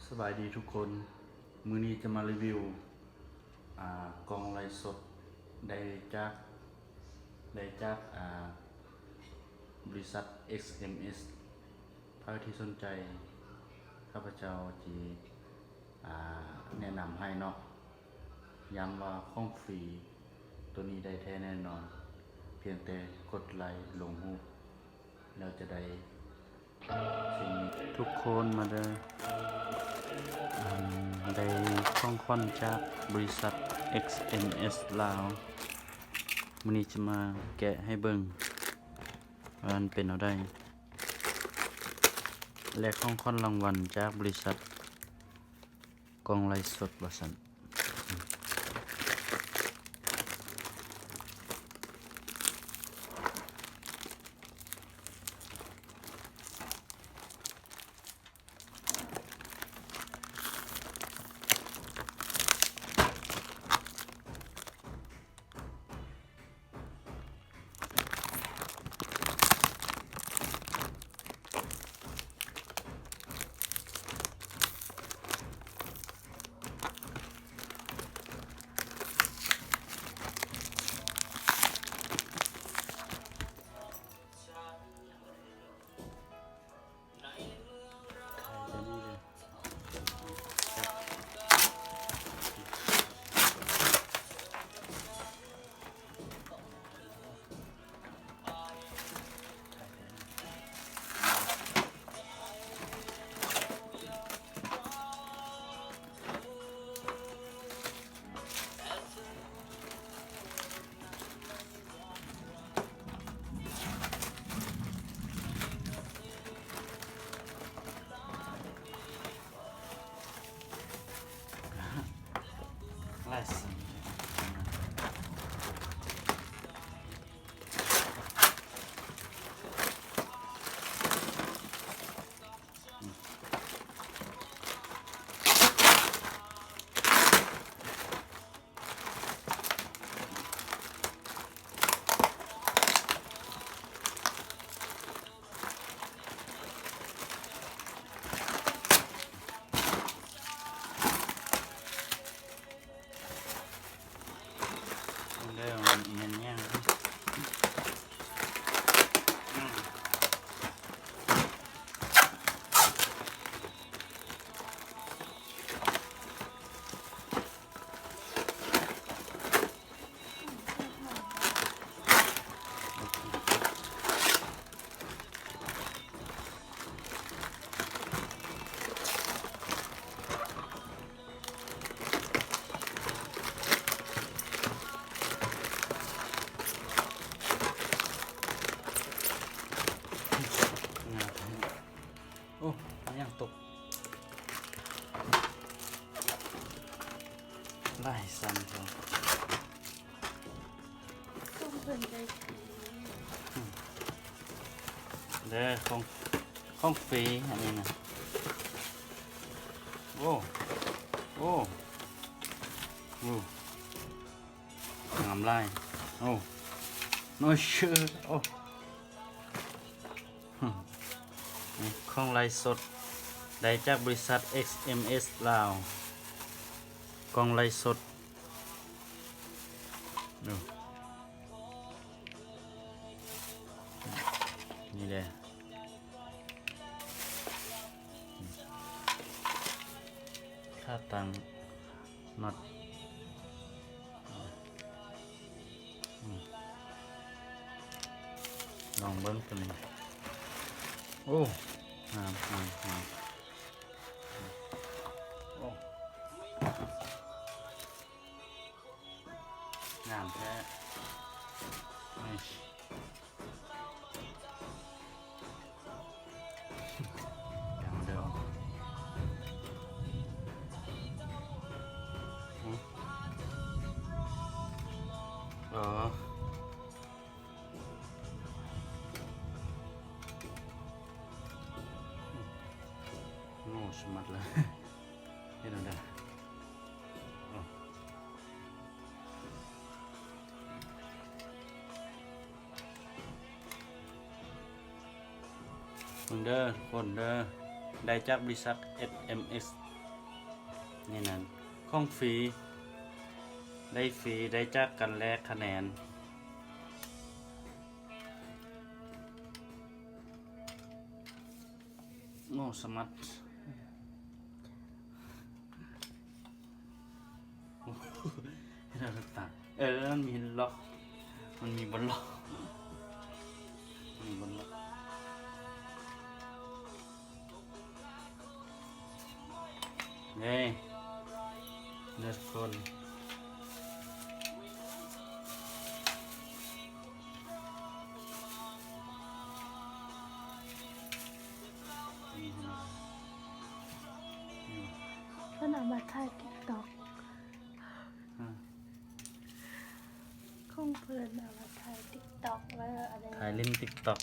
ສະບາຍດີທຸກຄົນ, ມື້ນີ້ຈະມາຣີວິວ ອ່າ ກ່ອງໄລສົດ ໄດ້ຈາກ ໄດ້ຈາກ ອ່າ ບໍລິສັດ ເອັກເອັມເອັສ. ໃຜທີ່ສົນໃຈ ຂ້າພະເຈົ້າຊິ ອ່າ ແນະນຳໃຫ້ເນາະ. ຢ້ຳວ່າຂອງຟຣີ ໂຕນີ້ໄດ້ແທ້ແນ່ນອນ, ພຽງແຕ່ກົດໄລລົງຮູບ ແລ້ວຈະໄດ້ສິ່ງນີ້. ທຸກຄົນມາເດີ ອັນ ໄດ້ຂອງຂວັນຈາກບໍລິສັດ ເອັກເອັມເອັສ ລາວ. ມື້ນີ້ຈະມາແກະໃຫ້ເບິ່ງວ່າມັນເປັນແນວໃດ ແລະ ຂອງຂວັນລາງວັນຈາກບໍລິສັດ ກ້ອງໄລສົດວ່າຊັ້ນ. ເດີ ມັນແມ່ນຫຍັງ? ໂອ້ ຫຍັງຕົກ ຫຼາຍຊັ້ນເນາະ. ເດີ ຂອງ ຂອງຟຣີອັນນີ້ນະ. ໂອ້ ໂອ້ ໂອ້ ງາມຫຼາຍ. ໂອ້ ໂອ້ ຂອງໄລສົດ ໄດ້ຈາກບໍລິສັດ ເອັກເອັມເອັສ ລາວ. ກ້ອງໄລສົດ ນີ້ແຫຼະ ຂາຕັ້ງ ນັອດ ອືມ ລອງເບິ່ງໂຕນີ້. ໂອ້ ງາມ ງາມ ງາມ. ໂອ້ ງາມແທ້ ນີ້. ເອີ ໂງ່ສະໝັດເລີຍ ເຮັດແນວໃດ? ເບິ່ງເດີທຸກຄົນເດີ ໄດ້ຈາກບໍລິສັດ ເອັສເອັມເອັສ ນີ້ນັ້ນ ຂອງຟຣີ ໄດ້ຟຣີ ໄດ້ຈາກການແລກຄະແນນ. ໂອ້ ສະໝັດ ເອີ ມັນມີລັອກ ມັນມີບ່ອນລັອກ ມີບ່ອນລັອກ. ເອີເນສໂຄນ ເພິ່ນເອົາມາຖ່າຍຕິກຕັອກ ຂອງເພິ່ນເອົາມາຖ່າຍຕິກຕັອກ ແລ້ວອັນນີ້ ຖ່າຍຫຼິ້ນຕິກຕັອກ.